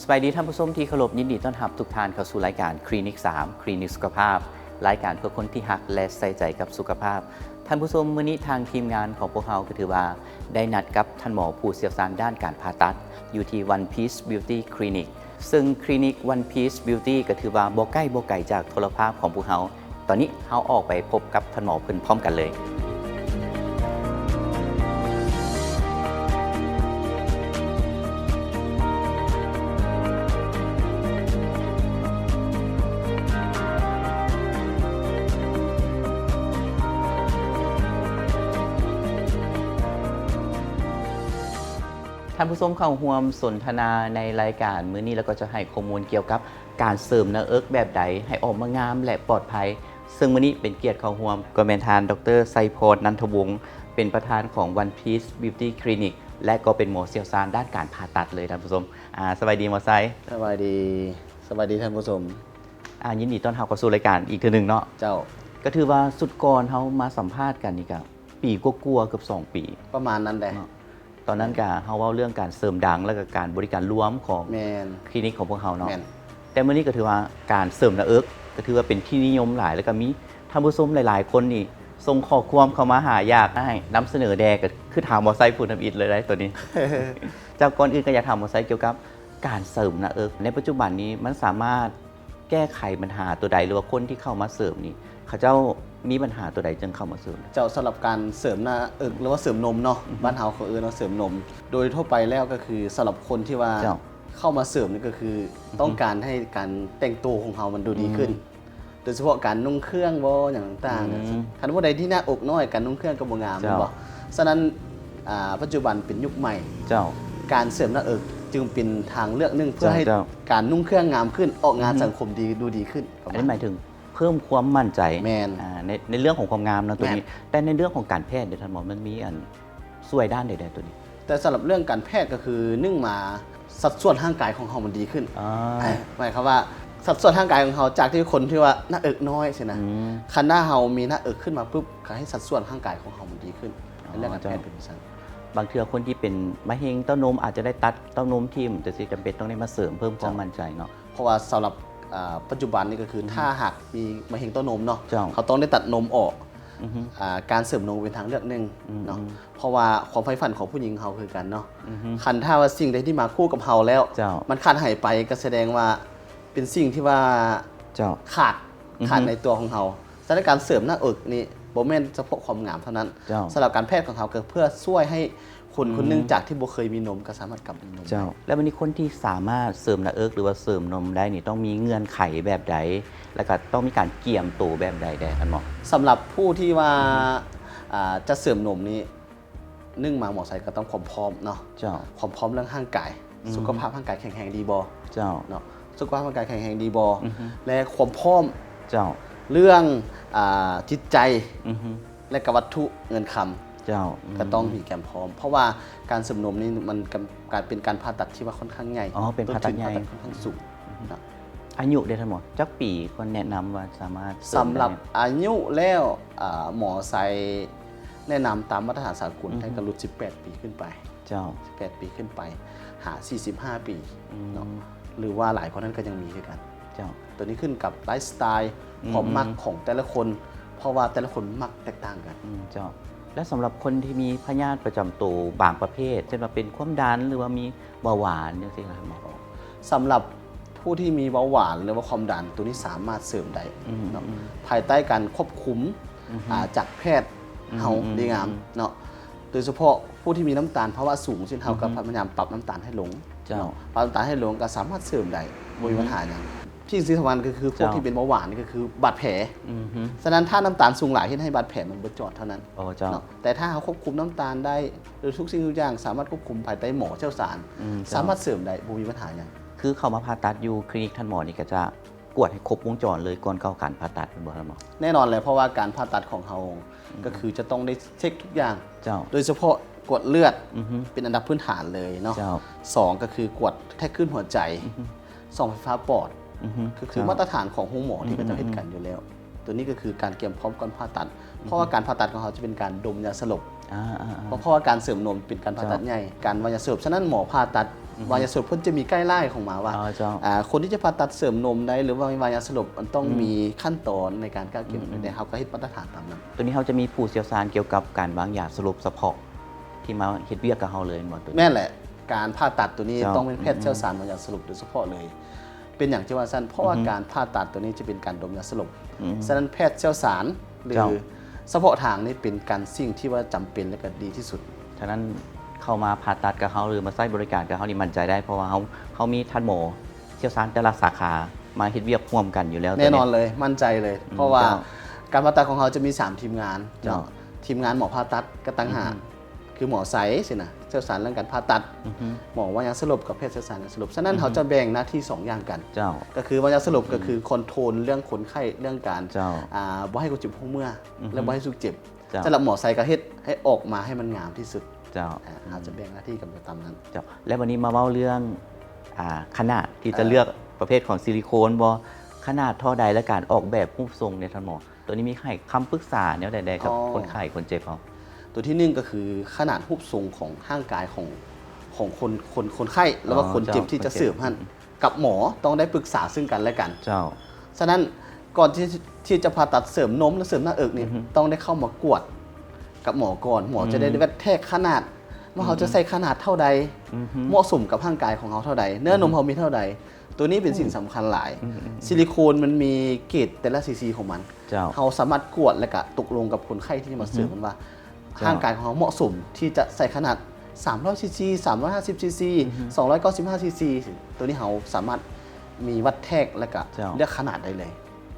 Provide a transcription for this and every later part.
ສະບາຍດີທ່ານຜູ້ຊົມທີ່ເຄົາລົບ, ຍິນດີຕ້ອນຮັບທຸກທ່ານເຂົ້າສູ່ລາຍການຄລີນິກສາມ ຄລີນິກສຸຂະພາບ, ລາຍການເພື່ອຄົນທີ່ຮັກ ແລະ ໃສ່ໃຈກັບສຸຂະພາບ. ທ່ານຜູ້ຊົມ, ມື້ນີ້ທາງທີມງານຂອງພວກເຮົາກໍຖືວ່າໄດ້ນັດກັບທ່ານໝໍຜູ້ຊ່ຽວຊານດ້ານການຜ່າຕັດ ຢູ່ທີ່ One Piece Beauty Clinic ເຊິ່ງຄລີນິກ One Piece Beauty ກໍຖືວ່າບໍ່ໃກ້ບໍ່ໄກຈາກໂທລະພາບຂອງພວກເຮົາ. ຕອນນີ້ເຮົາອອກໄປພົບກັບທ່ານໝໍເພິ່ນພ້ອມກັນເລີຍ. ທ່ານຜູ້ຊົມເຂົ້າຮ່ວມສົນທະນາໃນລາຍການມື້ນີ້ ແລ້ວກໍຈະໃຫ້ຂໍ້ມູນກ່ຽວກັບ ການເສີມໜ້າເອິກແບບໃດໃຫ້ອອກມາງາມ ແລະ ປອດໄພ. ເຊິ່ງມື້ນີ້ເປັນກຽດເຂົ້າຮ່ວມ ກໍແມ່ນທ່ານ ດອກເຕີ ໄຊພອນ ນັນທະວົງ ເປັນປະທານຂອງ One Piece Beauty Clinic ແລະ ກໍເປັນໝໍຊ່ຽວຊານດ້ານການຜ່າຕັດເລີຍທ່ານຜູ້ຊົມ. ອາ ສະບາຍດີໝໍໄຊ. ສະບາຍດີ, ສະບາຍດີທ່ານຜູ້ຊົມ. ອາ ຍິນດີຕ້ອນຮັບເຂົ້າສູ່ລາຍການອີກເທື່ອໜຶ່ງເນາະ. ເຈົ້າ. ກໍຖືວ່າຊຸດກ່ອນເຮົາມາສຳພາດກັນນີ້ກະປີກວ່າໆ ເກືອບສອງປີ ປະມານນັ້ນແຫຼະເນາະ. ຕອນນັ້ນກະເຮົາເວົ້າເລື່ອງການເສີມດັງ ແລ້ວກະການບໍລິການລວມຂອງ ແມ່ນ ຄລີນິກຂອງພວກເຮົາເນາະ. ແມ່ນ. ແຕ່ມື້ນີ້ກໍຖືວ່າການເສີມໜ້າເອິກກໍຖືວ່າເປັນທີ່ນິຍົມຫຼາຍ ແລ້ວກໍມີທ່ານຜູ້ຊົມຫຼາຍໆຄົນນີ້ສົ່ງຂໍ້ຄວາມເຂົ້າມາຫາ ຢາກໃຫ້ນຳສະເໜີແດ່ ກໍຄືຖາມໝໍໄຊຜູ້ທຳອິດເລີຍໄດ໋ໂຕນີ້. ເຈົ້າ, ກ່ອນອື່ນກໍຢາກຖາມໝໍໄຊກ່ຽວກັບການເສີມໜ້າເອິກໃນປັດຈຸບັນນີ້ ມັນສາມາດ ແກ້ໄຂບັນຫາຕົວໃດ ຫຼືວ່າຄົນທີ່ເຂົ້າມາເສີມນີ້ ເຂົາເຈົ້າມີບັນຫາຕົວໃດຈຶ່ງເຂົ້າມາເສີມ? ເຈົ້າ, ສຳລັບການເສີມໜ້າເອິກ ຫຼືວ່າເສີມນົມເນາະ, ອືຮຶ ບ້ານເຮົາເຂົາເອີ້ນວ່າເສີມນົມ. ໂດຍທົ່ວໄປແລ້ວກໍຄືສຳລັບຄົນທີ່ວ່າ ເຈົ້າ ເຂົ້າມາເສີມນີ້ກໍຄື ອືຮຶ ຕ້ອງການໃຫ້ການແຕ່ງໂຕຂອງເຮົາມັນດູດີຂຶ້ນ ອືມ ໂດຍສະເພາະການນຸ່ງເຄື່ອງບໍ ຫຍັງຕ່າງໆ ອືມ ຄັນຜູ້ໃດທີ່ໜ້າອົກນ້ອຍ ການນຸ່ງເຄື່ອງກໍບໍ່ງາມ ເຈົ້າ ແມ່ນບໍ່? ສະນັ້ນ ອາ ປັດຈຸບັນເປັນຍຸກໃໝ່ ເຈົ້າ ການເສີມໜ້າເອິກຈຶ່ງເປັນທາງເລືອກໜຶ່ງ ເພື່ອໃຫ້ ເຈົ້າ ການນຸ່ງເຄື່ອງງາມຂຶ້ນ ອອກງານ ອືຮຶ ສັງຄົມດີ ດູດີຂຶ້ນ ປະມານ ອັນນີ້ໝາຍເຖິງເພີ່ມຄວາມໝັ້ນໃຈ ແມ່ນ ອາ ໃນ ໃນເລື່ອງຂອງຄວາມງາມເນາະ ແມ່ນ ໂຕນີ້. ແຕ່ໃນເລື່ອງຂອງການແພດເດທ່ານໝໍ ມັນມີອັນຊ່ວຍດ້ານໃດແດ່ໂຕນີ້? ແຕ່ສຳລັບເລື່ອງການແພດກໍຄື ໜຶ່ງມາ ສັດສ່ວນຮ່າງກາຍຂອງເຮົາມັນດີຂຶ້ນ ອາ ໝາຍຄວາມວ່າ ສັດສ່ວນຮ່າງກາຍຂອງເຮົາ ຈາກທີ່ຄົນທີ່ວ່າໜ້າເອິກນ້ອຍຊີ້ນະ ອືມ ຄັນຖ້າເຮົາມີໜ້າເອິກຂຶ້ນມາປຶບ ກໍໃຫ້ສັດສ່ວນຮ່າງກາຍຂອງເຮົາມັນດີຂຶ້ນ ອໍ ໃນເລື່ອງການແພດ ເຈົ້າ ເປັນຈັ່ງຊັ້ນ. ບາງເທື່ອຄົນທີ່ເປັນມະເຮັງເຕົ້ານົມອາດຈະໄດ້ຕັດເຕົ້ານົມຖິ້ມ ຈັ່ງຊີ້ ຈຳເປັນຕ້ອງໄດ້ມາເສີມເພີ່ມຄວາມ ເຈົ້າ ໝັ້ນໃຈເນາະ. ເພາະວ່າສຳລັບ ອາ ປັດຈຸບັນນີ້ກໍຄື ອືຮຶ ຖ້າຫາກມີມະເຮັງເຕົ້ານົມເນາະ ເຈົ້າ ເຂົາຕ້ອງໄດ້ຕັດນົມອອກ ອືຮຶ ອາ ການເສີມນົມເປັນທາງເລືອກໜຶ່ງ ອືມ ເນາະ ອືມ ເພາະວ່າຄວາມໃຝ່ຝັນຂອງຜູ້ຍິງເຮົາຄືກັນເນາະ ອືຮຶ ຄັນຖ້າວ່າສິ່ງໃດທີ່ມາຄູ່ກັບເຮົາແລ້ວ ເຈົ້າ ມັນຂາດຫາຍໄປ ກໍສະແດງວ່າເປັນສິ່ງທີ່ວ່າ ເຈົ້າ ຂາດ ອືຮຶ ຂາດໃນຕົວຂອງເຮົາ. ສະນັ້ນການເສີມໜ້າເອິກນີ້ບໍ່ແມ່ນສະເພາະຄວາມງາມເທົ່ານັ້ນ ເຈົ້າ ສຳລັບການແພດຂອງເຮົາກໍເພື່ອຊ່ວຍໃຫ້ ຄົນ ອືມ ຄົນໜຶ່ງຈາກທີ່ບໍ່ເຄີຍມີນົມກໍສາມາດກັບມີນົມ ເຈົ້າ ໄດ້. ແລ້ວບັດນີ້ຄົນທີ່ສາມາດເສີມໜ້າເອິກ ຫຼືວ່າເສີມນົມໄດ້ນີ້ ຕ້ອງມີເງື່ອນໄຂແບບໃດ ແລ້ວກໍຕ້ອງມີການກຽມໂຕແບບໃດແດ່ທ່ານໝໍ? ສຳລັບຜູ້ທີ່ວ່າ ອືຮຶ ອາ ຈະເສີມນົມນີ້ ໜຶ່ງມາໝໍໄຊກໍຕ້ອງຄວາມພ້ອມເນາະ ເຈົ້າ ຄວາມພ້ອມເລື່ອງຮ່າງກາຍ ອືຮຶ ສຸຂະພາບຮ່າງກາຍແຂງແຮງດີບໍ່ ເຈົ້າ ເນາະ ສຸຂະພາບຮ່າງກາຍແຂງແຮງດີບໍ່ ອືຮຶ ແລະ ຄວາມພ້ອມ ເຈົ້າ ເລື່ອງ ອາ ຈິດໃຈ ອືຮຶ ແລະກະວັດຖຸເງິນຄຳ ເຈົ້າ ອືມ ກໍຕ້ອງມີກຽມພ້ອມ ເພາະວ່າການເສີມນົມນີ້ມັນການ ການເປັນການຜ່າຕັດທີ່ວ່າຄ່ອນຂ້າງໃຫຍ່ ອໍ ເປັນຜ່າຕັດໃຫຍ່ ຕົ້ນທຶນຜ່າຕັດຄ່ອນຂ້າງສູງ ອືຮຶ ເນາະ. ອາຍຸເດທ່ານໝໍ ຈັກປີຄວນແນະນຳວ່າສາມາດເສີມໄດ້? ສຳລັບອາຍຸແລ້ວ ອາ ໝໍໄຊແນະນຳຕາມມາດຕະຖານສາກົນ ອືຮຶ ໃຫ້ກະລຸດສິບແປດປີຂຶ້ນໄປ ເຈົ້າ ສິບແປດປີຂຶ້ນໄປ ຫາສີ່ສິບຫ້າປີ ອືມ ເນາະ ຫຼືວ່າຫຼາຍກວ່ານັ້ນກໍຍັງມີຄືກັນ ເຈົ້າ ໂຕນີ້ຂຶ້ນກັບໄລຟ໌ສະໄຕລ໌ ອືມ ຄວາມມັກຂອງແຕ່ລະຄົນ ເພາະວ່າແຕ່ລະຄົນມັກແຕກຕ່າງກັນ ອືມ ເຈົ້າ ແລະ ສຳລັບຄົນທີ່ມີພະຍາດປະຈຳໂຕບາງປະເພດ ເຊັ່ນວ່າເປັນຄວາມດັນ ຫຼືວ່າມີເບົາຫວານຈັ່ງຊີ້ນະ ສຳລັບຜູ້ທີ່ມີເບົາຫວານ ຫຼືວ່າຄວາມດັນ ໂຕນີ້ສາມາດເສີມໄດ້ ອືມ ເນາະ ອືມ ພາຍໃຕ້ການຄວບຄຸມ ອືຮຶ ອາ ຈາກແພດເຮົາ ອືມ ໄດ້ງາມ ອືມ ເນາະ ໂດຍສະເພາະຜູ້ທີ່ມີນ້ຳຕານພາວະສູງ ເຊັ່ນເຮົາ ອືຮຶ ກໍພະຍາຍາມປັບນ້ຳຕານໃຫ້ລົງ ເຈົ້າ ເນາະ ປັບນ້ຳຕານໃຫ້ລົງກໍສາມາດເສີມໄດ້ ອືມ ບໍ່ມີບັນຫາຫຍັງ. ສິ່ງທີ່ສຳຄັນກໍຄື ເຈົ້າ ພວກທີ່ເປັນເບົາຫວານນີ້ກໍຄືບາດແຜ ອືຮຶ ສະນັ້ນຖ້ານ້ຳຕານສູງຫຼາຍເຮັດໃຫ້ບາດແຜມັນບໍ່ຈອດເທົ່ານັ້ນ ອໍ ເຈົ້າ ເນາະ ແຕ່ຖ້າເຮົາຄວບຄຸມນ້ຳຕານໄດ້ ໂດຍທຸກສິ່ງທຸກຢ່າງສາມາດຄວບຄຸມພາຍໃຕ້ໝໍຊ່ຽວຊານ ອືມ ເຈົ້າ ສາມາດເສີມໄດ້ ບໍ່ມີບັນຫາຫຍັງ. ຄືເຂົ້າມາຜ່າຕັດຢູ່ຄລີນິກທ່ານໝໍນີ້ ກໍຈະກວດໃຫ້ຄົບວົງຈອນເລີຍກ່ອນເຂົ້າການຜ່າຕັດ ແມ່ນບໍ່ທ່ານໝໍ? ແນ່ນອນແຫຼະ ເພາະວ່າການຜ່າຕັດຂອງເຮົາ ອືມ ກໍຄືຈະຕ້ອງໄດ້ເຊັກທຸກຢ່າງ ເຈົ້າ ໂດຍສະເພາະກວດເລືອດ ອືຮຶ ເປັນອັນດັບພື້ນຖານເລີຍເນາະ ເຈົ້າ ສອງ ກໍຄືກວດແທກຄື້ນຫົວໃຈ ອືຮຶ ສ່ອງໄຟຟ້າປອດ ອືຮຶ ກໍຄື ເຈົ້າ ມາດຕະຖານຂອງໂຮງໝໍທີ່ ອືມ ເຂົາເຈົ້າເຮັດກັນຢູ່ແລ້ວ ໂຕນີ້ກໍຄືການກຽມພ້ອມກ່ອນຜ່າຕັດ ອືຮຶ ເພາະວ່າການຜ່າຕັດຂອງເຮົາຈະເປັນການດົມຢາສະຫຼົບ ອ່າໆໆ ເພາະ ເພາະວ່າການເສີມນົມເປັນການຜ່າຕັດໃຫຍ່ ເຈົ້າ ການວາງຢາສະຫຼົບ. ສະນັ້ນໝໍຜ່າຕັດ ອືຮຶ ວາງຢາສະຫຼົບເພິ່ນຈະມີໄກດ໌ໄລນ໌ຂອງມາວ່າ ອໍ ເຈົ້າ ອ່າ ຄົນທີ່ຈະຜ່າຕັດເສີມນົມໄດ້ ຫຼືວ່າວາງຢາສະຫຼົບ ມັນຕ້ອງ ອືຮຶ ມີຂັ້ນຕອນໃນການກະກຽມ ອືມໆ ແຕ່ເຮົາກໍເຮັດມາດຕະຖານຕາມນັ້ນ. ໂຕນີ້ເຮົາຈະມີຜູ້ຊ່ຽວຊານກ່ຽວກັບການວາງຢາສະຫຼົບສະເພາະ ທີ່ມາເຮັດວຽກກັບເຮົາເລີຍແມ່ນບໍ່ໂຕນີ້? ແມ່ນແຫຼະ ການຜ່າຕັດໂຕນີ້ ເຈົ້າ ຕ້ອງເປັນແພດ ອືມໆ ຊ່ຽວຊານວາງຢາສະຫຼົບໂດຍສະເພາະເລີຍ. ເປັນຫຍັງຈຶ່ງວ່າຊັ້ນ? ເພາະວ່າ ອືຮຶ ການຜ່າຕັດໂຕນີ້ຈະເປັນການດົມຢາສະຫຼົບ. ອືມ ສະນັ້ນແພດຊ່ຽວຊານ ຫຼື ເຈົ້າ ສະເພາະທາງນີ້ເປັນການສິ່ງທີ່ວ່າຈຳເປັນ ແລະ ກໍດີທີ່ສຸດ. ສະນັ້ນເຂົ້າມາຜ່າຕັດກັບເຮົາ ຫຼື ມາໃຊ້ບໍລິການກັບເຮົານີ້ໝັ້ນໃຈໄດ້ ເພາະວ່າເຮົາ ເຮົາມີທ່ານໝໍຊ່ຽວຊານແຕ່ລະສາຂາມາເຮັດວຽກຮ່ວມກັນຢູ່ແລ້ວ. ແນ່ນອນເລີຍ ໝັ້ນໃຈເລີຍ ອືມ ເພາະວ່າ ເຈົ້າ ການຜ່າຕັດຂອງເຮົາຈະມີສາມທີມງານ ເຈົ້າ ເນາະ ທີມງານໝໍຜ່າຕັດກໍຕ່າງຫາກ ອືຮຶ ຄືໝໍໄຊຊີ້ນະ ຊ່ຽວຊານເລື່ອງການຜ່າຕັດ ອືຮຶ ໝໍວາງຢາສະຫຼົບກັບແພດຊ່ຽວຊານຢາສະຫຼົບ. ສະນັ້ນ ອືຮຶ ເຮົາຈະແບ່ງໜ້າທີ່ສອງຢ່າງກັນ ເຈົ້າ ກໍຄືວາງຢາສະຫຼົບ ອືມ ກໍຄືຄອນໂທຣນເລື່ອງຄົນໄຂ້ ເລື່ອງການ ເຈົ້າ ອ່າ ບໍ່ໃຫ້ຄົນເຈັບຫົວເມື່ອ ອືຮຶ ແລະ ບໍ່ໃຫ້ສຸກເຈັບ. ເຈົ້າ ສຳລັບໝໍໄຊກໍເຮັດໃຫ້ອອກມາໃຫ້ມັນງາມທີ່ສຸດ. ເຈົ້າ ອືມ ເຮົາຈະແບ່ງໜ້າທີ່ກັນໄປຕາມນັ້ນ. ເຈົ້າ ແລ້ວບັດນີ້ມາເວົ້າເລື່ອງ ອ່າ ຂະໜາດທີ່ຈະ ເອີ ເລືອກປະເພດຂອງຊິລິໂຄນບໍ່ ຂະໜາດທໍ່ໃດ ແລະ ການອອກແບບຮູບຊົງເດທ່ານໝໍ? ໂຕນີ້ມີໃຫ້ຄຳປຶກສາແນວໃດແດ່ກັບ ອໍ ຄົນໄຂ້ຄົນເຈັບເຮົາ? ໂຕທີໜຶ່ງກໍຄືຂະໜາດຮູບຊົງຂອງຮ່າງກາຍຂອງ ຂອງຄົນ ຄົນ ຄົນໄຂ້ ຫຼືວ່າ ອໍ ຄົນເຈັບ ເຈົ້າ ທີ່ຈະເສີມຫັ້ນ ຄົນເຈັບ ອືມ ກັບໝໍຕ້ອງໄດ້ປຶກສາເຊິ່ງກັນແລະກັນ. ເຈົ້າ ສະນັ້ນກ່ອນທີ່ ທີ່ຈະຜ່າຕັດເສີມນົມ ຫຼື ເສີມໜ້າເອິກນີ້ ອືຮຶ ຕ້ອງໄດ້ເຂົ້າມາກວດກັບໝໍກ່ອນ ໝໍຈະໄດ້ ອືມ ວັດແທກຂະໜາດ ວ່າເຮົາຈະໃສ່ຂະໜາດເທົ່າໃດ ອືຮຶ ເໝາະສົມກັບຮ່າງກາຍຂອງເຮົາເທົ່າໃດ ເນື້ອນົມ ອືຮຶ ເຮົາມີເທົ່າໃດ. ໂຕນີ້ເປັນສິ່ງ ອືມ ສຳຄັນຫຼາຍ. ອືມໆໆ ຊິລິໂຄນມັນມີເກດແຕ່ລະຊີຊີຂອງມັນ. ເຈົ້າ ເຮົາສາມາດກວດ ແລະ ກະຕົກລົງກັບຄົນໄຂ້ທີ່ຈະມາເສີມ ອືຮຶ ມັນວ່າ ເຈົ້າ ຮ່າງກາຍຂອງເຮົາເໝາະສົມທີ່ຈະໃສ່ຂະໜາດສາມຮ້ອຍຊີຊີ ສາມຮ້ອຍຫ້າສິບຊີຊີ ອືຮຶ ສອງຮ້ອຍເກົ້າສິບຫ້າຊີຊີ. ໂຕນີ້ເຮົາສາມາດມີວັດແທກ ແລະ ກະ ເຈົ້າ ເລືອກຂະໜາດໄດ້ເລີຍ.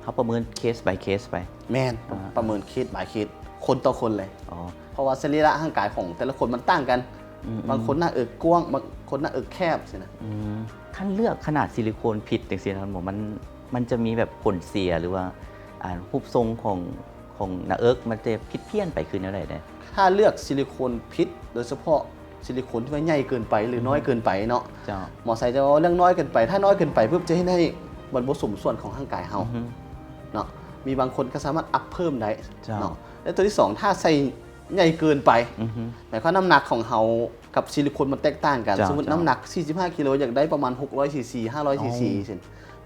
ເຮົາປະເມີນເຄສ by ເຄສໄປ. ແມ່ນ ອ່າ ປະເມີນເຄສ by ເຄສ ຄົນຕໍ່ຄົນເລີຍ. ອໍ ເພາະວ່າສະລີລະຮ່າງກາຍຂອງແຕ່ລະຄົນມັນຕ່າງກັນ. ອືມໆ ບາງຄົນໜ້າເອິກກວ້າງ ບາງຄົນໜ້າເອິກແຄບຊີ້ນະ. ອືມ ຄັນເລືອກຂະໜາດຊິລິໂຄນຜິດຈັ່ງຊີ້ນະ ໝໍ ມັນ ມັນຈະມີແບບຜົນເສຍ ຫຼືວ່າ ອ່າ ຮູບຊົງຂອງ ຂອງໜ້າເອິກມັນຈະຜິດພຽນໄປຄືແນວໃດແດ່? ຖ້າເລືອກຊິລິໂຄນຜິດ ໂດຍສະເພາະຊິລິໂຄນທີ່ວ່າໃຫຍ່ເກີນໄປ ຫຼື ອືຮຶ ນ້ອຍເກີນໄປເນາະ. ເຈົ້າ ໝໍໄຊຈະເວົ້າເລື່ອງນ້ອຍເກີນໄປ. ຖ້ານ້ອຍເກີນໄປປຶບ ຈະເຮັດໃຫ້ມັນບໍ່ສົມສ່ວນຂອງຮ່າງກາຍເຮົາ ອືຮຶ ເນາະ. ມີບາງຄົນກໍສາມາດອັບເພີ່ມໄດ້ ເຈົ້າ ເນາະ. ແລະ ໂຕທີສອງ ຖ້າໃສ່ໃຫຍ່ເກີນໄປ ອືຮຶ ໝາຍຄວາມນ້ຳໜັກຂອງເຮົາກັບຊິລິໂຄນມັນແຕກຕ່າງກັນ. ເຈົ້າ ສົມມຸດ ເຈົ້າ ນ້ຳໜັກສີ່ສິບຫ້າກິໂລ ຢາກໄດ້ປະມານຫົກຮ້ອຍຊີຊີ ຫ້າຮ້ອຍຊີຊີ ອໍ ຊີ້ນ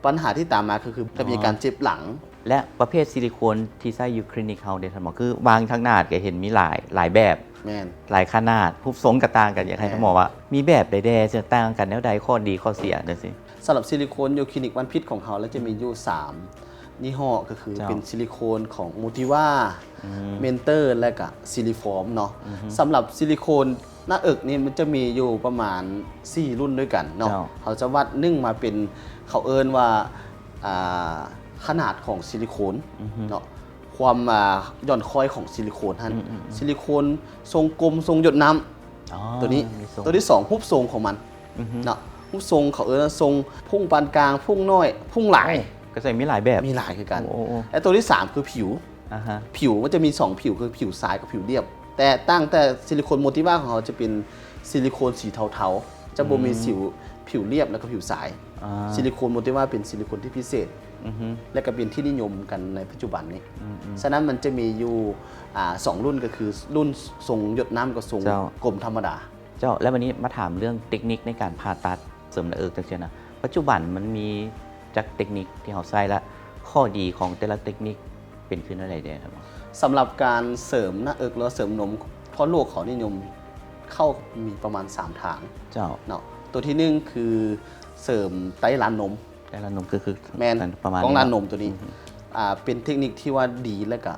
ບັນຫາທີ່ຕາມມາກໍຄືຈະມີການເຈັບຫຼັງ. ແລະ ປະເພດຊິລິໂຄນທີ່ໃຊ້ຢູ່ຄລີນິກເຮົາເດທ່ານໝໍ? ຄືວາງທາງໜ້າກໍເຫັນມີຫຼາຍ ຫຼາຍແບບ. ແມ່ນ ຫຼາຍຂະໜາດ ຮູບຊົງກໍຕ່າງກັນ. ຢາກໃຫ້ ແມ່ນ ທ່ານໝໍວ່າ ມີແບບໃດແດ່ ຈະຕ່າງກັນແນວໃດ? ຂໍ້ດີ ຂໍ້ເສຍ ຈັ່ງຊີ້. ສຳລັບຊິລິໂຄນຢູ່ຄລີນິກບ້ານພິດຂອງເຮົາ ແລ້ວຈະມີຢູ່ສາມຍີ່ຫໍ້ ກໍຄື ເຈົ້າ ເປັນຊິລິໂຄນຂອງໂມຕິວາ ອືມ ເມັນເຕີ ແລະກະຊິລິຟອມເນາະ. ອືຮຶ ສຳລັບຊິລິໂຄນໜ້າເອິກນີ້ ມັນຈະມີຢູ່ປະມານສີ່ລຸ້ນດ້ວຍກັນເນາະ. ເຈົ້າ ເຮົາຈະວັດໜຶ່ງມາເປັນ ເຂົາເອີ້ນວ່າ ອ່າ ຂະໜາດຂອງຊິລິໂຄນ ອືຮຶ ເນາະ ຄວາມ ອ່າ ຢ່ອນຄ້ອຍຂອງຊິລິໂຄນຫັ້ນ. ອືມໆໆ ຊິລິໂຄນຊົງກົມ ຊົງຢົດນ້ຳ. ອໍ ໂຕນີ້ ມີຊົງ ໂຕທີສອງ ຮູບຊົງຂອງມັນ ອືຮຶ ເນາະ ຮູບຊົງເຂົາເອີ້ນວ່າຊົງພຸ້ງປານກາງ ພຸ້ງນ້ອຍ ພຸ້ງຫຼາຍ. ໂອ້ ກໍຈະມີຫຼາຍແບບ ມີຫຼາຍຄືກັນ. ໂອ້ໆໆ ແລະ ໂຕທີສາມຄືຜິວ. ອ່າຮະ ຜິວມັນຈະມີສອງຜິວ ຄືຜິວຊາຍກັບຜິວລຽບ. ແຕ່ຕ່າງແຕ່ຊິລິໂຄນໂມຕິວາຂອງເຮົາຈະເປັນຊິລິໂຄນສີເທົາໆ ຈະບໍ່ມີ ອືມ ສິວ ຜິວລຽບ ແລ້ວກໍຜິວຊາຍ. ອ່າ ຊິລິໂຄນໂມຕິວາເປັນຊິລິໂຄນທີ່ພິເສດ ອືຮຶ ແລະກໍເປັນທີ່ນິຍົມກັນໃນປັດຈຸບັນນີ້. ອືມໆ ສະນັ້ນມັນຈະມີຢູ່ ອ່າ ສອງລຸ້ນ ກໍຄືລຸ້ນຊົງຢົດນ້ຳກັບຊົງ ເຈົ້າ ກົມທຳມະດາ. ເຈົ້າ ແລ້ວບັດນີ້ມາຖາມເລື່ອງເຕັກນິກໃນການຜ່າຕັດເສີມໜ້າເອິກຈັ່ງຊີ້ນະ ປັດຈຸບັນມັນມີຈັກເຕັກນິກທີ່ເຮົາໃຊ້ ແລະ ຂໍ້ດີຂອງແຕ່ລະເຕັກນິກເປັນຄືແນວໃດແດ່? ສຳລັບການເສີມໜ້າເອິກ ຫຼືວ່າເສີມນົມທົ່ວໂລກ ເຂົານິຍົມເຂົ້າມີປະມານສາມທາງ. ເຈົ້າ ເນາະ ໂຕທີໜຶ່ງຄືເສີມໃຕ້ລານນົມ. ໃຕ້ລານນົມ ຄື ຄື ແມ່ນ ປະມານ ກ້ອງລານນົມໂຕນີ້ ອືຮຶ ອ່າ ເປັນເຕັກນິກທີ່ວ່າດີ ແລະກະ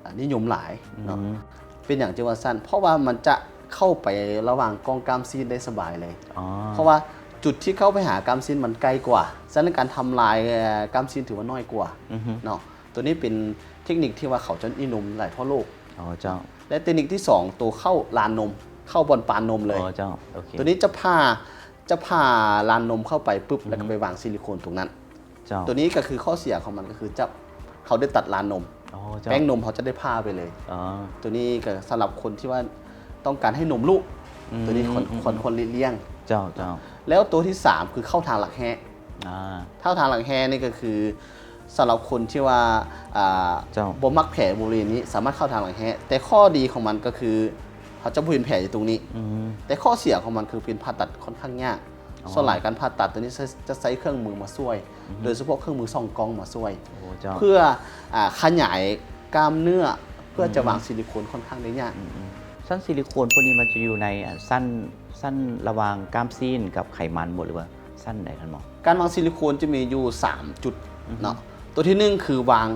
ອ່າ ນິຍົມຫຼາຍເນາະ. ອືມ ເປັນຫຍັງຈຶ່ງວ່າຊັ້ນ? ເພາະວ່າມັນຈະເຂົ້າໄປລະຫວ່າງກ້ອງກ້າມຊີ້ນໄດ້ສະບາຍເລີຍ. ອໍ ເພາະວ່າຈຸດທີ່ເຂົ້າໄປຫາກ້າມຊີ້ນມັນໃກ້ກວ່າ, ສະນັ້ນການທຳລາຍ ເອ່ອ ກ້າມຊີ້ນຖືວ່ານ້ອຍກວ່າ ອືຮຶ ເນາະ. ໂຕນີ້ເປັນເຕັກນິກທີ່ວ່າເຂົາຈະນິຍົມຫຼາຍທົ່ວໂລກ. ອໍ ເຈົ້າ. ແລະ ເຕັກນິກທີສອງ ໂຕເຂົ້າລານນົມ ເຂົ້າບ່ອນປານນົມເລີຍ. ອໍ ເຈົ້າ ໂອເຄ. ໂຕນີ້ຈະຜ່າ ຈະຜ່າລານນົມເຂົ້າໄປປຶບ ອືຮຶ ແລ້ວກໍໄປວາງຊິລິໂຄນຕົງນັ້ນ. ເຈົ້າ. ໂຕນີ້ກໍຄືຂໍ້ເສຍຂອງມັນກໍຄືຈະ ເຂົາໄດ້ຕັດລານນົມ. ອໍ ເຈົ້າ. ແປ້ງນົມເຮົາຈະໄດ້ຜ່າໄປເລີຍ. ອໍ ໂຕນີ້ກໍສຳລັບຄົນທີ່ວ່າຕ້ອງການໃຫ້ນົມລູກ ອືມ ໂຕນີ້ຄວນ ອືມ ຄວນ ຄວນຫຼີກລ່ຽງ. ເຈົ້າ ເຈົ້າ. ແລ້ວໂຕທີສາມຄືເຂົ້າທາງຫຼັກແຮ້. ອ່າ ເຂົ້າທາງຫຼັກແຮ້ນີ້ກໍຄືສຳລັບຄົນທີ່ວ່າ ອ່າ ເຈົ້າ ບໍ່ມັກແຜບໍລິເວນນີ້ ສາມາດເຂົ້າທາງຫຼັກແຮ້. ແຕ່ຂໍ້ດີຂອງມັນກໍຄື ເຮົາຈະບໍ່ເຫັນແຜຢູ່ຕົງນີ້. ອືມ ແຕ່ຂໍ້ເສຍຂອງມັນຄືເປັນຜ່າຕັດຄ່ອນຂ້າງຍາກ. ອໍ ສ່ວນຫຼາຍການຜ່າຕັດຕົວນີ້ໃຊ້ ຈະໃຊ້ເຄື່ອງມືມາຊ່ວຍ ອືຮຶ ໂດຍສະເພາະເຄື່ອງມືສ່ອງກ້ອງມາຊ່ວຍ ໂອ້ ເຈົ້າ ເພື່ອ ອ່າ ຂະຫຍາຍກ້າມເນື້ອ ເພື່ອຈະ ອືມ ວາງຊິລິໂຄນຄ່ອນຂ້າງໄດ້ຍາກ. ອືມໆ ຊັ້ນຊິລິໂຄນພວກນີ້ມັນຈະຢູ່ໃນ ອ່າ ຊັ້ນ ຊັ້ນລະຫວ່າງກ້າມຊີ້ນກັບໄຂມັນບໍ່ ຫຼືວ່າຊັ້ນໃດທ່ານໝໍ? ການວາງຊິລິໂຄນຈະມີຢູ່ສາມຈຸດ ອືຮຶ ເນາະ. ຕົວທີໜຶ່ງຄືວາງ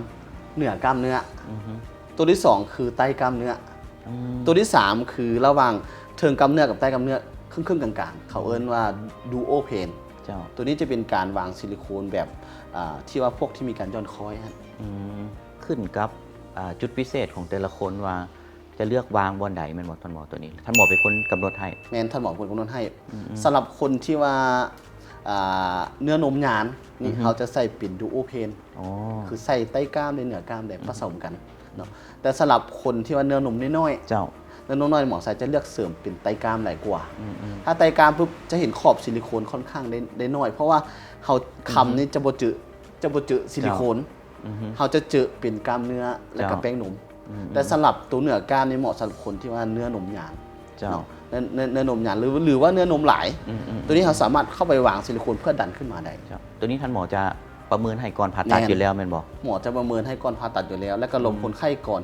ເໜືອກ້າມເນື້ອ ອືຮຶ ຕົວທີສອງຄືໃຕ້ກ້າມເນື້ອ ອືມ ຕົວທີສາມຄືລະຫວ່າງເທິງກ້າມເນື້ອກັບໃຕ້ກ້າມເນື້ອ ເຄິ່ງໆກາງໆ ເຂົາເອີ້ນວ່າ dual plane. ເຈົ້າ ຕົວນີ້ຈະເປັນການວາງຊິລິໂຄນແບບ ອ່າ ທີ່ວ່າພວກທີ່ມີການຢ່ອນຄ້ອຍຫັ້ນ. ອືມ ຂຶ້ນກັບ ອ່າ ຈຸດພິເສດຂອງແຕ່ລະຄົນວ່າຈະເລືອກວາງບ່ອນໃດແມ່ນບໍ່ທ່ານໝໍ? ຕົວນີ້ທ່ານໝໍເປັນຄົນກຳນົດໃຫ້? ແມ່ນ ທ່ານໝໍເປັນຄົນກຳນົດໃຫ້. ອືມໆ ສຳລັບຄົນທີ່ວ່າ ອ່າ ເນື້ອນົມຫຍາງນີ້ ອືຮຶ ເຮົາຈະໃສ່ເປັນ dual plane. ອໍ ຄືໃສ່ໃຕ້ກ້າມ ແລະ ເໜືອກ້າມໄດ້ ອືຮຶ ປະສົມກັນເນາະ. ແຕ່ສຳລັບຄົນທີ່ວ່າເນື້ອນົມນ້ອຍໆ ເຈົ້າ ເນື້ອນົມນ້ອຍ ໝໍໄຊຈະເລືອກເສີມເປັນໃຕ້ກ້າມຫຼາຍກວ່າ. ອືມໆ ຖ້າໃຕ້ກ້າມປຸບ ຈະເຫັນຂອບຊິລິໂຄນຄ່ອນຂ້າງໄດ້ ໄດ້ໜ້ອຍ ເພາະວ່າເຮົາ ອືຮຶ ຄຳນີ້ຈະບໍ່ເຈີ ຈະບໍ່ເຈີຊິລິໂຄນ. ເຈົ້າ ອືຮຶ ເຮົາຈະເຈີເປັນກ້າມເນື້ອ ແລະ ເຈົ້າ ກໍແປ້ງນົມ. ອືມໆ ແຕ່ສຳລັບຕົວເໜືອກ້າມນີ້ເໝາະສຳລັບຄົນທີ່ວ່າເນື້ອນົມຫຍາງ ເຈົ້າ ເນາະ ເນື້ອ ເນື້ອ ເນື້ອນົມຫຍາງ ຫຼື ຫຼືວ່າເນື້ອນົມຫຼາຍ. ອືມໆ ຕົວນີ້ເຮົາສາມາດເຂົ້າໄປວາງຊິລິໂຄນເພື່ອດັນຂຶ້ນມາໄດ້. ເຈົ້າ ຕົວນີ້ທ່ານໝໍຈະປະເມີນໃຫ້ກ່ອນຜ່າຕັດ ແມ່ນ ຢູ່ແລ້ວແມ່ນບໍ່? ໝໍຈະປະເມີນໃຫ້ກ່ອນຜ່າຕັດຢູ່ແລ້ວ ແລ້ວກໍລົມ ອືມ ຄົນໄຂ້ກ່ອນ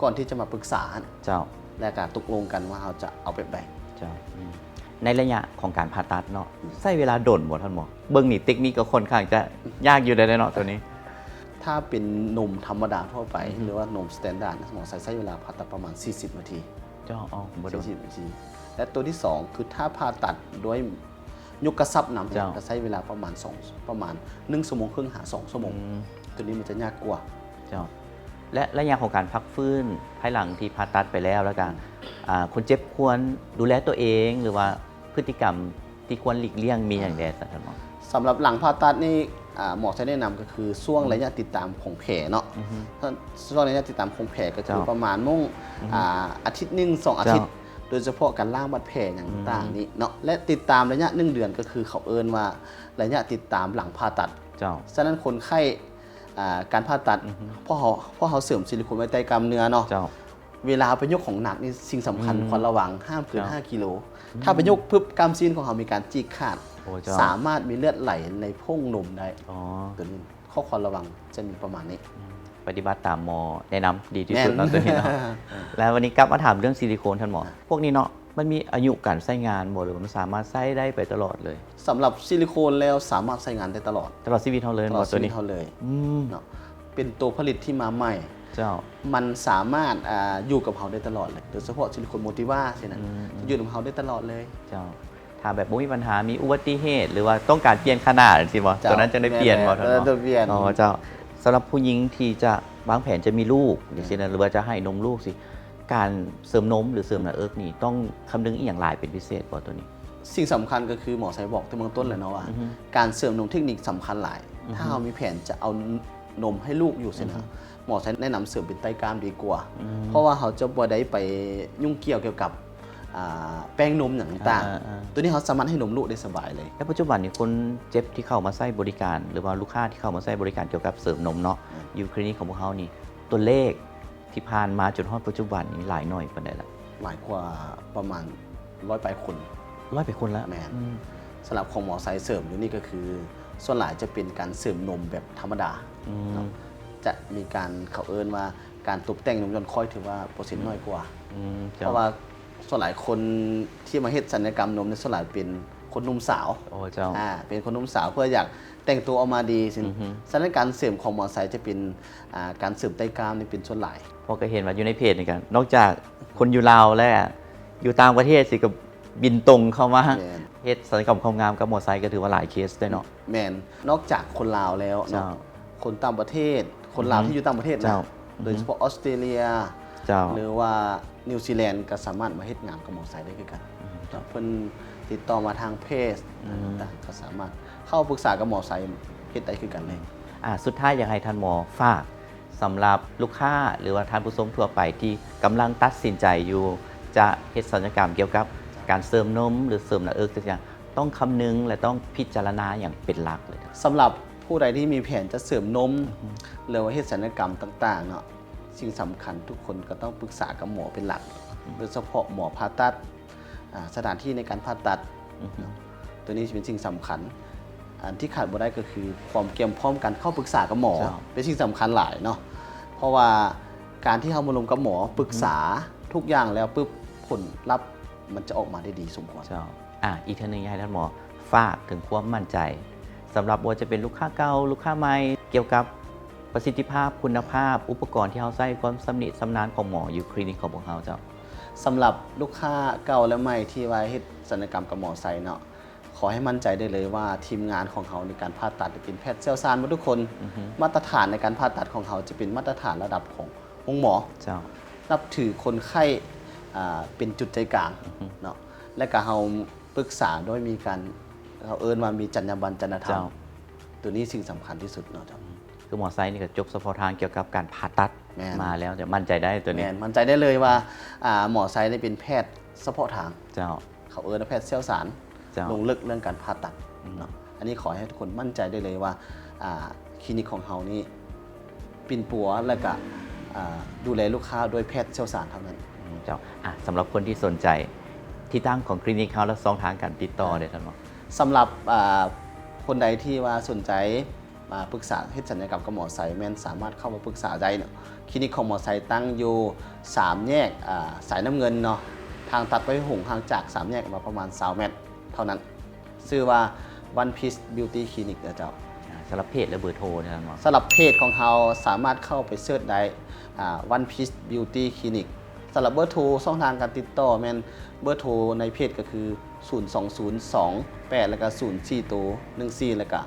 ກ່ອນທີ່ຈະມາປຶກສາ. ເຈົ້າ ແລ້ວກໍຕົກລົງກັນວ່າເຮົາຈະເອົາແບບໃດ. ເຈົ້າ ອືມ ໃນໄລຍະຂອງການຜ່າຕັດເນາະ ອືມ ໃຊ້ເວລາດົນບໍ່ທ່ານໝໍ? ເບິ່ງນີ້ເຕັກນິກກໍຄ່ອນຂ້າງຈະຍາກຢູ່ໄດ໋ເນາະ ຕົວນີ້. ຖ້າເປັນນົມທຳມະດາທົ່ວໄປ ອືຮຶ ຫຼືວ່ານົມສະແຕນດາດ ໝໍໄຊໃຊ້ເວລາຜ່າຕັດປະມານສີ່ສິບນາທີ. ເຈົ້າ ອໍ ບໍ່ດົນ ສີ່ສິບນາທີ. ແລະ ຕົວທີສອງ ຄືຖ້າຜ່າຕັດດ້ວຍຍົກກະຊັບນຳ ເຈົ້າ ກໍໃຊ້ເວລາປະມານສອງ ປະມານໜຶ່ງຊົ່ວໂມງເຄິ່ງຫາສອງຊົ່ວໂມງ. ອືມ ຕົວນີ້ມັນຈະຍາກກວ່າ. ເຈົ້າ ແລະ ໄລຍະຂອງການພັກຟື້ນພາຍຫຼັງທີ່ຜ່າຕັດໄປແລ້ວ ແລ້ວກໍ ອືມ ອ່າ ຄົນເຈັບຄວນດູແລຕົວເອງ ຫຼືວ່າ ພຶດຕິກຳທີ່ຄວນຫຼີກລ່ຽງມີຫຍັງແດ່ ທ່ານໝໍ? ສຳລັບຫຼັງຜ່າຕັດນີ້ ອາ ໝໍຈະແນະນຳກໍຄືຊ່ວງ ອືມ ໄລຍະຕິດຕາມຂອງແຜເນາະ. ອືຮຶ ຊ່ວງໄລຍະຕິດຕາມຂອງແຜກໍຄື ເຈົ້າ ປະມານມົ້ງ ອືຮຶ ອາ ອາທິດໜຶ່ງ ສອງອາທິດ ເຈົ້າ ໂດຍສະເພາະການລ້າງບາດແຜຫຍັງ ອືມ ຕ່າງໆນີ້ເນາະ ແລະ ຕິດຕາມໄລຍະໜຶ່ງເດືອນ ກໍຄືເຂົາເອີ້ນວ່າໄລຍະຕິດຕາມຫຼັງຜ່າຕັດ. ເຈົ້າ ສະນັ້ນຄົນໄຂ້ ອາ ການຜ່າຕັດ ອືຮຶ ເພາະເຮົາ ເພາະເຮົາເສີມຊິລິໂຄນໄວ້ໃຕ້ກ້າມເນື້ອເນາະ. ເຈົ້າ ເວລາເຮົາໄປຍົກຂອງໜັກນີ້ ສິ່ງສຳຄັນ ອືມ ຄວນລະວັງຫ້າມເກີນ ເຈົ້າ ຫ້າກິໂລ. ອືມ ຖ້າໄປຍົກປຶບ ກ້າມຊີ້ນຂອງເຮົາມີການຈີກຂາດ. ໂອ້ ເຈົ້າ ສາມາດມີເລືອດໄຫຼໃນໂພງນົມໄດ້. ອໍ ຕົວນີ້ຂໍ້ຄວນລະວັງຈະມີປະມານນີ້. ອືມ ປະຕິບັດຕາມໝໍແນະນຳດີທີ່ສຸດເນາະ ແມ່ນ ຕົວນີ້ເນາະ. ແລ້ວວັນນີ້ກັບມາຖາມເລື່ອງຊິລິໂຄນ ທ່ານໝໍ. ອ່າ ພວກນີ້ເນາະ ມັນມີອາຍຸການໃຊ້ງານບໍ່ ຫຼືວ່າມັນສາມາດໃຊ້ໄດ້ໄປຕະຫຼອດເລີຍ? ສຳລັບຊິລິໂຄນແລ້ວສາມາດໃຊ້ງານໄດ້ຕະຫຼອດ ຕະຫຼອດຊີວິດເຮົາເລີຍ ຕະຫຼອດຊີວິດເຮົາເລີຍ ອືມ ເນາະ ເປັນຕົວຜະລິດທີ່ມາໃໝ່. ເຈົ້າ ມັນສາມາດ ອ່າ ຢູ່ກັບເຮົາໄດ້ຕະຫຼອດເລີຍ ໂດຍສະເພາະຊິລິໂຄນໂມຕິວາຊີ້ນະ ອືມ ຢູ່ນຳເຮົາໄດ້ຕະຫຼອດເລີຍ. ເຈົ້າ ຖ້າແບບບໍ່ມີບັນຫາ ມີອຸບັດຕິເຫດ ຫຼືວ່າຕ້ອງການປ່ຽນຂະໜາດຈັ່ງຊີ້ບໍ່? ເຈົ້າ ຕົວນັ້ນຈັ່ງໄດ້ປ່ຽນບໍ່ ແມ່ນ ຕົວນັ້ນຕ້ອງປ່ຽນ. ອໍ ເຈົ້າ ສຳລັບຜູ້ຍິງທີ່ຈະວາງແຜນຈະມີລູກ ອືມ ຈັ່ງຊີ້ນະ ຫຼືວ່າຈະໃຫ້ນົມລູກຊີ້ ການເສີມນົມ ຫຼື ເສີມໜ້າເອິກນີ້ ຕ້ອງຄຳນຶງອີ່ຫຍັງຫຼາຍເປັນພິເສດບໍ່ຕົວນີ້? ສິ່ງສຳຄັນກໍຄືໝໍໄຊບອກແຕ່ເບື້ອງຕົ້ນແຫຼະເນາະວ່າ ອືຮຶ ການເສີມນົມເທັກນິກສຳຄັນຫຼາຍ. ອືຮຶ ຖ້າເຮົາມີແຜນຈະເອົານົມໃຫ້ລູກຢູ່ຊີ້ນະ ອືຮຶ ໝໍໄຊແນະນຳເສີມເປັນໃຕ້ກ້າມດີກວ່າ ອືມ ເພາະວ່າເຮົາຈະບໍ່ໄດ້ໄປຫຍຸ້ງກ່ຽວກ່ຽວກັບ ອ່າ ແປ້ງນົມຫຍັງຕ່າງໆ. ອ່າໆໆ ຕົວນີ້ເຮົາສາມາດໃຫ້ນົມລູກໄດ້ສະບາຍເລີຍ. ແລະ ປັດຈຸບັນນີ້ຄົນເຈັບທີ່ເຂົ້າມາໃຊ້ບໍລິການ ຫຼືວ່າລູກຄ້າທີ່ເຂົ້າມາໃຊ້ບໍລິການກ່ຽວກັບເສີມນົມເນາະ ອືມ ຢູ່ຄລີນິກຂອງພວກເຮົານີ້ ຕົວເລກ ທີ່ຜ່ານມາຈົນຮອດປັດຈຸບັນນີ້ຫຼາຍໜ້ອຍປານໃດລະ? ຫຼາຍກວ່າປະມານຮ້ອຍປາຍຄົນ. ຮ້ອຍປາຍຄົນລະ? ແມ່ນ. ອືມ ສຳລັບຂອງໝໍໄຊເສີມຢູ່ນີ້ກໍຄື ສ່ວນຫຼາຍຈະເປັນການເສີມນົມແບບທຳມະດາ ອືມ ເນາະ ຈະມີການ ເຂົາເອີ້ນວ່າການຕົບແຕ່ງນົມຢ່ອນຄ້ອຍ ຖືວ່າເປີເຊັນ ອືມ ນ້ອຍກວ່າ. ອືມ ເຈົ້າ ເພາະວ່າສ່ວນຫຼາຍຄົນທີ່ມາເຮັດສັນຍະກຳນົມນີ້ ສ່ວນຫຼາຍເປັນຄົນໜຸ່ມສາວ. ໂອ້ ເຈົ້າ. ອ່າ ເປັນຄົນໜຸ່ມສາວເພື່ອຢາກແຕ່ງຕົວອອກມາດີຊີ້ນະ. ອືຮຶ ສະນັ້ນການເສີມຂອງໝໍໄຊຈະເປັນ ອ່າ ການເສີມໃຕ້ກ້າມນີ້ເປັນສ່ວນຫຼາຍ. ເພາະກໍເຫັນວ່າຢູ່ໃນເພຈນີ້ກໍ ນອກຈາກຄົນຢູ່ລາວແລ້ວ ຢູ່ຕ່າງປະເທດຊີ້ກໍບິນຕົງເຂົ້າມາ ແມ່ນ ເຮັດສັນຍະກຳຄວາມງາມກັບໝໍໄຊກໍຖືວ່າຫຼາຍເຄສເດ້ເນາະ. ແມ່ນ ນອກຈາກຄົນລາວແລ້ວເນາະ ເຈົ້າ ຄົນຕ່າງປະເທດ ຄົນລາວ ອືຮຶ ທີ່ຢູ່ຕ່າງປະເທດນະ ເຈົ້າ ໂດຍສະເພາະ ອອສເຕຣເລຍ ເຈົ້າ ຫຼືວ່ານິວຊີແລນ ກໍສາມາດມາເຮັດງານກັບໝໍໄຊໄດ້ຄືກັນ. ອືມ ເພິ່ນຕິດຕໍ່ມາທາງເພຈ ອືມ ຕ່າງໆ ກໍສາມາດເຂົ້າປຶກສາກັບໝໍໄຊເຮັດໄດ້ຄືກັນເລີຍ. ອືມ ອ່າ ສຸດທ້າຍຢາກໃຫ້ທ່ານໝໍຝາກ ສຳລັບລູກຄ້າ ຫຼືວ່າທ່ານຜູ້ຊົມທົ່ວໄປທີ່ກຳລັງຕັດສິນໃຈຢູ່ ຈະເຮັດສັນຍະກຳກ່ຽວກັບການເສີມນົມ ຫຼື ເສີມໜ້າເອິກຈັ່ງຊີ້ ຕ້ອງຄຳນຶງ ແລະ ຕ້ອງພິຈາລະນາຫຍັງເປັນຫຼັກເລີຍ? ສຳລັບຜູ້ໃດທີ່ມີແຜນຈະເສີມນົມ ອືຮຶ ຫຼືວ່າເຮັດສັນຍະກຳຕ່າງໆເນາະ ສິ່ງສຳຄັນທຸກຄົນກໍຕ້ອງປຶກສາກັບໝໍເປັນຫຼັກ. ໂດຍສະເພາະໝໍຜ່າຕັດ ອາ ສະຖານທີ່ໃນການຜ່າຕັດ ອືຮຶ ໂຕນີ້ເປັນສິ່ງສຳຄັນ. ອັນທີ່ຂາດບໍ່ໄດ້ກໍຄືຄວາມກຽມພ້ອມການເຂົ້າປຶກສາກັບໝໍ ເຈົ້າ ເປັນສິ່ງສຳຄັນຫຼາຍເນາະ ເພາະວ່າການທີ່ເຮົາມາລົມກັບໝໍ ປຶກສາ ອືຮຶ ທຸກຢ່າງແລ້ວປຶບ ຜົນລັບມັນຈະອອກມາໄດ້ດີສົມຄວນ. ເຈົ້າ ອາ ອີກເທື່ອໜຶ່ງ ຢາກໃຫ້ທ່ານໝໍຝາກເຖິງຄວາມໝັ້ນໃຈ ສຳລັບບໍ່ວ່າຈະເປັນລູກຄ້າເກົ່າ ລູກຄ້າໃໝ່ ກ່ຽວກັບປະສິດທິພາບ, ຄຸນນະພາບ, ອຸປະກອນທີ່ເຮົາໃຊ້, ຄວາມຊຳນິຊຳນານຂອງໝໍຢູ່ຄລີນິກຂອງພວກເຮົາເຈົ້າ. ສຳລັບລູກຄ້າເກົ່າ ແລະ ໃໝ່ທີ່ວ່າເຮັດສັນຍະກຳກັບໝໍໄຊເນາະ ຂໍໃຫ້ໝັ້ນໃຈໄດ້ເລີຍວ່າທີມງານຂອງເຮົາໃນການຜ່າຕັດເປັນແພດຊ່ຽວຊານໝົດທຸກຄົນ. ອືຮຶ ມາດຕະຖານໃນການຜ່າຕັດຂອງເຮົາຈະເປັນມາດຕະຖານລະດັບຂອງໂຮງໝໍ. ເຈົ້າ. ນັບຖືຄົນໄຂ້ ອາ ເປັນຈຸດໃຈກາງ ອືຮຶ ເນາະ ແລະກະເຮົາປຶກສາໂດຍມີການ ເຮົາເອີ້ນວ່າມີຈັນຍາບັນ ຈັນຍະທຳ. ເຈົ້າ. ໂຕນີ້ສິ່ງສຳຄັນທີ່ສຸດເນາະເຈົ້າ. ອືມ ຄືໝໍໄຊນີ້ກໍຈົບສະເພາະທາງກ່ຽວກັບການຜ່າຕັດ ແມ່ນ ມາແລ້ວ ຈະໝັ້ນໃຈໄດ້ໂຕນີ້. ແມ່ນ ໝັ້ນໃຈໄດ້ເລີຍວ່າ ອາ ໝໍໄຊນີ້ເປັນແພດສະເພາະທາງ. ເຈົ້າ. ເຂົາເອີ້ນວ່າແພດຊ່ຽວຊານ ເຈົ້າ ລົງເລິກເລື່ອງການຜ່າຕັດ ອືມ ເນາະ. ອັນນີ້ຂໍໃຫ້ທຸກຄົນໝັ້ນໃຈໄດ້ເລີຍວ່າ ອາ ຄລີນິກຂອງເຮົານີ້ປິ່ນປົວ ແລະກະ ອາ ດູແລລູກຄ້າໂດຍແພດຊ່ຽວຊານເທົ່ານັ້ນ. ອືມ ເຈົ້າ. ອາ ສຳລັບຄົນທີ່ສົນໃຈ ທີ່ຕັ້ງຂອງຄລີນິກເຮົາ ແລະ ຊ່ອງທາງການຕິດຕໍ່ເດ້ທ່ານໝໍ? ສຳລັບ ອາ ຄົນໃດທີ່ວ່າສົນໃຈ ມາປຶກສາເຮັດສັນຍະກຳກັບໝໍໄຊ ແມ່ນສາມາດເຂົ້າມາປຶກສາໄດ້ເນາະ. ຄລີນິກຂອງໝໍໄຊຕັ້ງຢູ່ສາມແຍກ ອາ ສາຍນ້ຳເງິນເນາະ ທາງຕັດໄປຫົງ ຫ່າງຈາກສາມແຍກມາປະມານຊາວແມັດເທົ່ານັ້ນ. ຊື່ວ່າ One Piece Beauty Clinic ເດີເຈົ້າ. ອາ ສຳລັບເພຈ ແລະ ເບີໂທເນາະ. ສຳລັບເພຈຂອງເຮົາສາມາດເຂົ້າໄປເສີດໄດ້ ອາ One Piece Beauty Clinic. ສຳລັບເບີໂທ ຊ່ອງທາງການຕິດຕໍ່ແມ່ນ ເບີໂທໃນເພຈກໍຄື ສູນສອງສູນສອງແປດ ແລ້ວກໍ ສູນສີ່ໂຕ ໜຶ່ງສີ່ ແລ້ວກໍ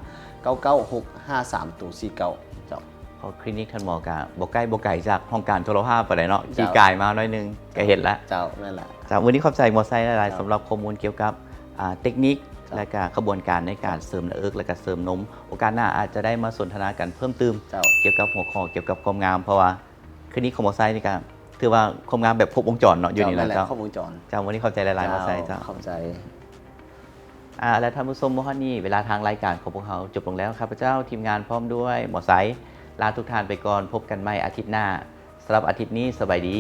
ເກົ້າເກົ້າຫົກຫ້າສາມໂຕ ສີ່ເກົ້າ ເຈົ້າ. ເພາະຄລີນິກທ່ານໝໍກະບໍ່ໃກ້ບໍ່ໄກຈາກຫ້ອງການໂທລະພາບປານໃດເນາະ. ເຈົ້າ. ຂີ່ກາຍມາໜ້ອຍໜຶ່ງກະເຫັນລະ. ເຈົ້າ. ແມ່ນລະ. ເຈົ້າ. ມື້ນີ້ຂອບໃຈໝໍໄຊຫຼາຍໆ. ເຈົ້າ. ສຳລັບຂໍ້ມູນກ່ຽວກັບ ອາ ເຕັກນິກ ເຈົ້າ ແລະກະຂະບວນການໃນການເສີມໜ້າເອິກ ແລະກະເສີມນົມ. ໂອກາດໜ້າອາດຈະໄດ້ມາສົນທະນາກັນເພີ່ມຕື່ມ ເຈົ້າ ກ່ຽວກັບຫົວຂໍ້ກ່ຽວກັບຄວາມງາມ ເພາະວ່າ ຄລີນິກຂອງໝໍໄຊນີ້ກະຖືວ່າຄວາມງາມແບບຄົບວົງຈອນເນາະ ຢູ່ນີ້ນະ ເຈົ້າ. ແມ່ນແຫຼະ ເຈົ້າ. ຄົບວົງຈອນ. ເຈົ້າ. ມື້ນີ້ຂອບໃຈຫຼາຍໆ ເຈົ້າ ໝໍໄຊເຈົ້າ. ຂອບໃຈ. ອາ ແລະ ທ່ານຜູ້ຊົມ ມາຮອດນີ້ເວລາທາງລາຍການຂອງພວກເຮົາຈົບລົງແລ້ວ. ຂ້າພະເຈົ້າ ທີມງານ ພ້ອມດ້ວຍໝໍໄຊ ລາທຸກທ່ານໄປກ່ອນ. ພົບກັນໃໝ່ອາທິດໜ້າ. ສຳລັບອາທິດນີ້ ສະບາຍດີ.